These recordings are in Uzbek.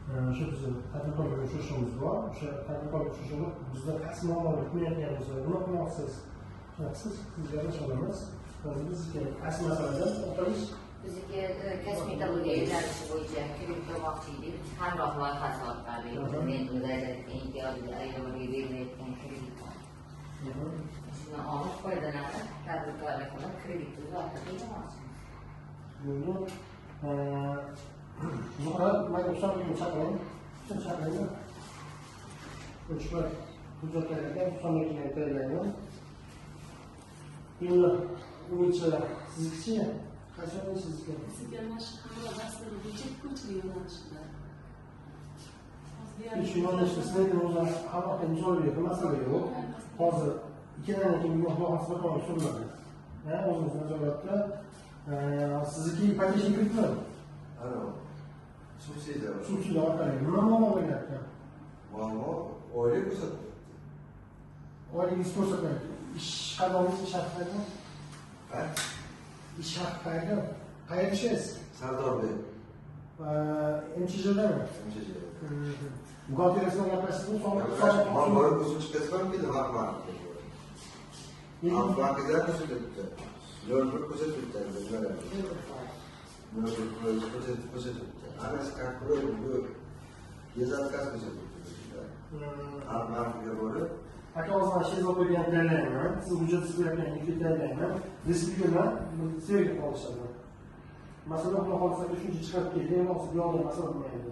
O'sha bizni tadbirkor bilan uchrashuvimiz bor. O'sha tadbirkor uchrashuvida bizda qaysi muammolar kutmayotgan bo'lsa, nima qilmoqchisiz? Siz gaplashib olamiz. Bizga qaysi masalada to'xtalish? Bizniki kasb metallurgiya yo'nalishi bo'yicha kredit olmoqchi edik. Hamroh loyihasi orqali imtiyozli berilayotgan kredit. Shuni olib foydalanib, tadbirkorlik qilib kredit uzatib olmoqchimiz. Buni Zuhra, mayda Husanbekni chaqiring. Chaqiring. Ushbu hujjatlar ekan, Husanbekni ham tayyorlayman. Endi o'yicha siznikichi? Qaysi yo'nalish sizniki? Bizga mana shu Hamroh dasturi bo'yicha tikuvchilik yo'nalishida. Uch yo'nalishda sizlarni o'zi Hamrohga imzo yo'q, masala yo'q. Hozir ikkidan keyin bugun Xudo xohlasa bir tomon suriladi. O'zimiz nazoratda. Sizniki ipoteka kreditmi? Ana, subsidiya. Subsidiya orqali nima muammo bo'lyapti? Muammo oylik ko'rsatdi. Oyligingiz ko'rsatmayapti. Ish qadongiz ish haqi qayerda? Ha? Ish haqi qayerda? Qayerda ishlaysiz? Sardorbek. MCJdami? MCJda. Buxgalteriyasi bilan gaplashdingizmi? Man borib o'zim chiqasam keldim, Xalq bankiga. Xalq bankida ko'rsatyapti. 0,1 ko'rsatyapti. Ko'rsatyapti. Ana контроль bu без отказ ko'rsatyapti. Xalq bankiga borib Aka, hozir mana Sherzod qo'ygan tayyorlayman. Siz hujjat tuzayotgan yukni tayyorlayman. Respublikadan serga qolishadi. Masalan, Xudo xohlasa shuncha chiqarib keldi, endi hozir bu yoqda masala bo'lmaydi.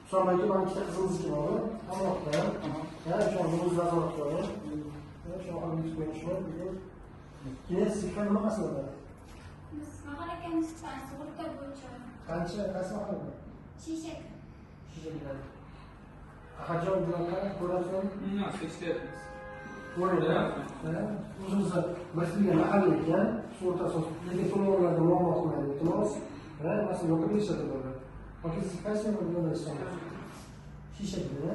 Husan aka, mana ikkita qizimizniki bor, Hamrohda. Ha, o'shani o'zi nazorat qiladi. Shu orqali yetib qo'yishni bugun. Keyin sizniki nima masalada? Biz mahalla komissiyasi sug'urta bo'yicha. Qancha, qaysi mahallada? Shishak. Shishakdan. Ahadjon bilan qarang, ko'rasizmi? Ishlayapmiz. Ko'ringlar. O'zimizni biriktirilgan mahalla ekan, sug'urta asos, lekin to'lovlarda muammo qilmaydi, iltimos. Masalan, yo'qib berishadi bular. Yoki siz qaysi yo'nalishdan? Shishakda.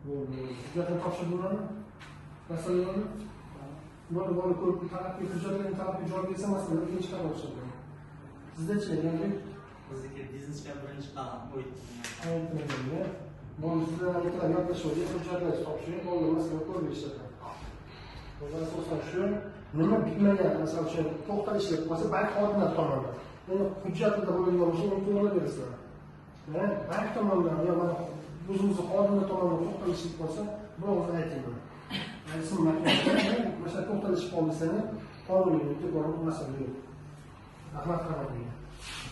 Bo'ldi. Hujjatni topshirdinglarmi? Masalalarni? Bo'ldi, bo'ldi, ko'rib, talabga hujjatlarni talabga javob bersa, masalalar keyin chiqarib olishadi. Sizda-chi, yangi? Bizniki biznesga birinchi qadam o'ydi. Bo'ldi, sizlar aytib gaplashib, hujjatlar topshiring, bo'ldi, masala ko'rib berishadi. Asosan shu nima bitmagan, masalan uchun to'xtalish kerak bo'lsa, bank xodimlari tomonidan. Endi hujjatlarda bo'ladigan bo'lsa, uni to'g'rilab berasizlar. Bank tomonidan yo mana o'zimizni xodimlar tomonidan to'xtalish bo'lsa, bir og'iz ayting. Ism masalan to'xtalish qolsa, qonuniy deb masala yo'q. Rahmat hammaga.